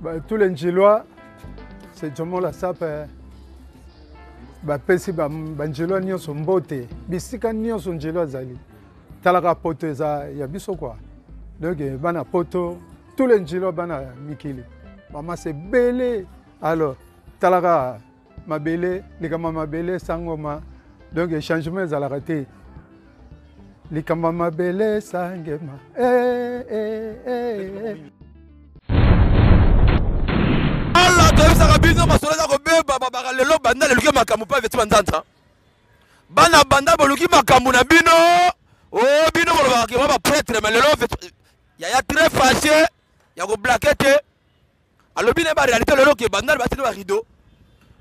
Bah, tous les Njilois, c'est Jomo la sape. bapesi banjelo nyonso mbote bisika nyonso njelo azali talaka poto eza ya biso kua donc bana poto tous les njilo bana mikili bamasa ebele alors talaka mabele likambo ya mabele sangoma donc changement ezalaka te likambo ya mabele sangema eh, eh, eh, eh. Ala toyebisaka bino masolo eza kobeba babaka lelo banda leluki makambo mpe aveti banzanza bana banda boluki makambo na bino o oh, bino bolobaka kema bapretre mais lelo yaya très fâché ya koblake te alobi na ye baréalité lelo ke banda batindi ba rideau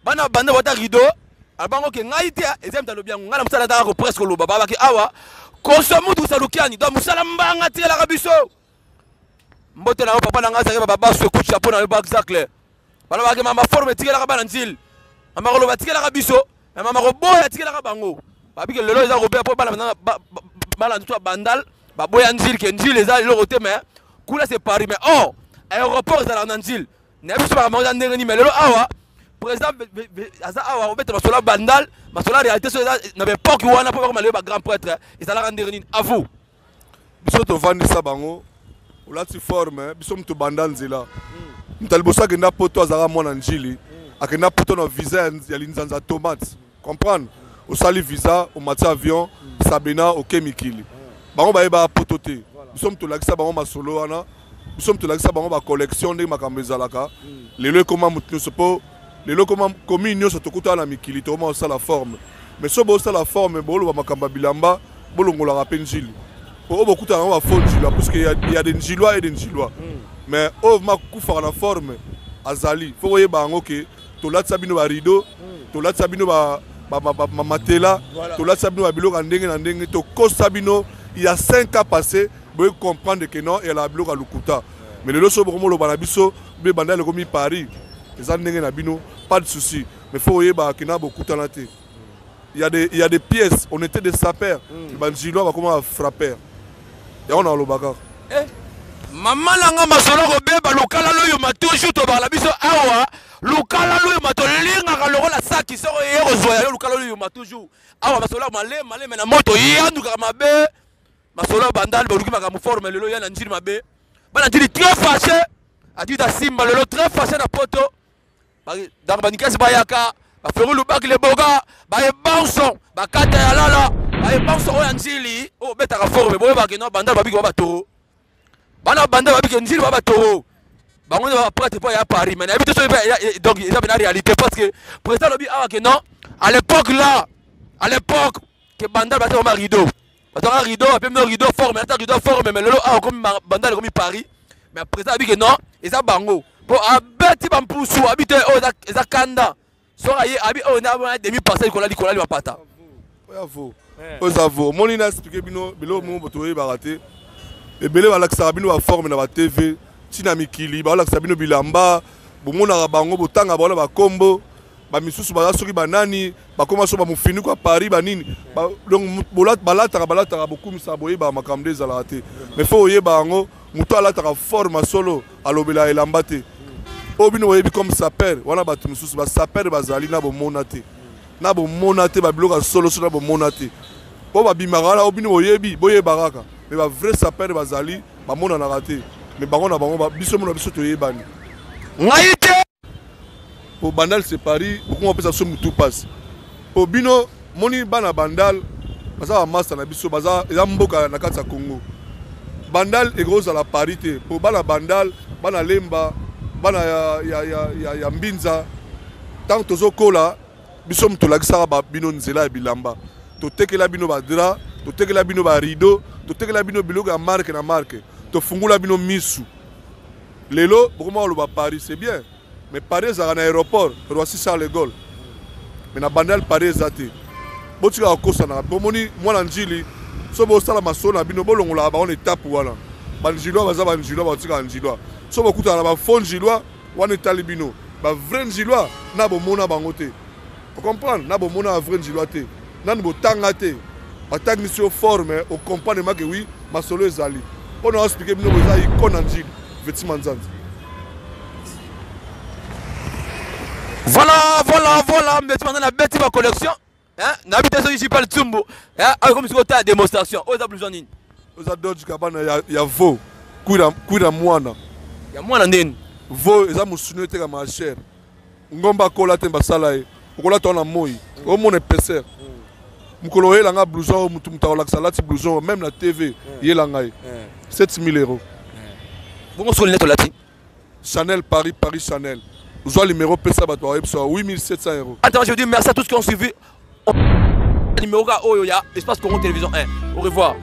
bana banda bata rideau abango ke ngai te eza moto alobi yango ngai na mosala ataka ko presque koloba babaki awa koso mutu salukiani donc mosala mbanga tikelaka biso mbote na yo papa na ngai azalaki bababasu ekuti chapeau na yo baxacle balobaki mama forme etikelaka bana nzile mama koloba etikelaka biso na mama koboya etikelaka bango babike lelo eza kobeya mpo bana bana nzoto ya bandal baboya nzile ke nzile eza eloko te mais kuna c'est paris mais or aéroport ezalaka na nzile na biso makambo eza ndenge nini mais lelo awa président aza awa obeta masolo ya bandal masolo ya réalité so eza na baepoke wana mpo bakoma lelo bagrand prêtre ezalaka ndenge nini à vous biso tovandisa bango olati forme biso moto banda nzela moto ya liboso akenda poto azalaka mwana njili akenda poto na visa ya linzanza tomate comprendre osali visa omati avion sabena oke mikili bango bayebaka poto te biso moto olakisa bango masolo wana biso moto olakisa bango bacollection ndenge makambo ezalaka lelo ekoma moto nyonso mpo lelo ekoma commune nyonso tokutana na mikili tokoma kosala forme mais so bosala forme boloba makambo ya bilamba bolongolaka mpe njili po oyo bokutana yango bafaux njilois puisque ya de njilois et de njilois hmm. mais oyo vraimen akufaka na forme azali fo koyeba yango ke tolatisa bino barideau hmm. tolatisa bino bamatela tolatisa bino babiloko ya ndenge na ndenge tokosa bino il y a 5 ans passé boye comprendre que non eyalaka biloko ya lokuta mais lelo soki bokomoloba na biso mpe banda elekomi paris eza ndenge na bino pas de souci mais fo oyebaka ke na bokutana te il y a des, il y a des pièces on était des sapeurs mm. banjilois bakoma ba frappeurs yango naloba kaka eh, mama na nga masolo kobeba lukala loyuma toujours tobala biso awa lukala loyuma tolingaka lokola saki soko eye kozwa yayo lukala loyuma toujours awa masolo malema malema na moto yandukaka mabe masolo ya bandal boluki makambo forme lelo ya na njili mabe bana njili très fâché adida simba lelo très fâché na poto donc banikasi bayaka baferu lubaki leboka baye banso bakata ya lala baye banso oyo ya njili oyo obetaka forme boyebaka no bandal babiki ba batoro bana bandal babiki njili ba batoro bango nde baprêtre mpo ya paris mais nayebi te soki donc eza pena réalité parce que président alobi awa ke non à l'époque là à l'époque ke bandal batia ba rideau batanga rideau apemi no rideau forme ata rideau forme mais lelo awa okomi bandal ekomi paris mais président abi ke non eza bango mpo abeti bampusu abi te oyo eza kanda soki aye abi oyo na demi parcelle likola likola limapata oyo avo oyo eza vo omoni na explike bino biloko moko boto oyebaka te ebele balakisaka bino baforme na batv ntina mikili balakisa bino bilamba bomonaka bango botanga bango na bakombo bamisusu baza soki banani bakoma so bamofinuku ya paris banini donc balataka balataka bokumisaka boyebaka makambo nde ezalaka te mais fo oyeba yango moto alataka forme solo alobela elamba te oyo bino boyebi comme saper wana bato mosusu basaper bazali na bomona te na bomona te babiloko ya solo solo na bomona te oyo babimaka wana oyo bino boyebi boyeba kaka mais bavrai saper bazali bamonanaka te mais bango na bango biso mona biso toyebani ngai te po bandal c'est paris bokoma kopesa biso mutu pasi po bino moni bana bandal baza bamasta na biso baza eza mboka na kati ya congo bandal ekozala paris te po bana bandal bana lemba bana ya, ya, ya, ya, ya mbinza ntango tozokola biso moto tolakisaka bino nzela ya bilamba totekela bino badra totekela bino barideau totekela bino biloko ya marke na marke tofungola bino misu lelo bokoma koloba paris c'est bien mais paris ezalaka na aéroport roissy charles de gaulle mais na bandal paris eza te botika kokosanaka bomoni mwana njili so bosala masolo na bino bolongolaka bango na etape wana banjilois baza banjilois bakotikaka njilois so bokutana na bafaux njilois wana etali bino bavrai njilois na bomona bango te ocomprendre na bomona bavrai njilois te nanu botanga te batangisi yo forme ocomprendre make wi masolo ezali mpo na explike bino boza icone na njili vetima nzanza. Voilà, voilà, voilà, mbeti banda na beti ba collection. Hein? Na bité soki jipal tsumbu. Hein? Ah comme siko ta démonstration. Oza blouson nini? Oza Dodge Gabbana ya ya veau. Kwira kwira mwana. Ya mwana ndeni. Veau eza musuni etekama cher. Ngomba akola te basala ye. Okolata wana moi. Omona épaisseur. Mokolo oyela nga blouson oyo mutu mutu akolakisa alati blouson oyo même na TV yela ngai 7000 euros. Bongo soko lunette olati? Chanel Paris Paris Chanel. Zwa numéro pesa bato bayebisa 8700 euros. Attends, je vous dis merci à tous qui ont suivi. Numéro oyo ya Espace Congo Télévision 1. Au revoir.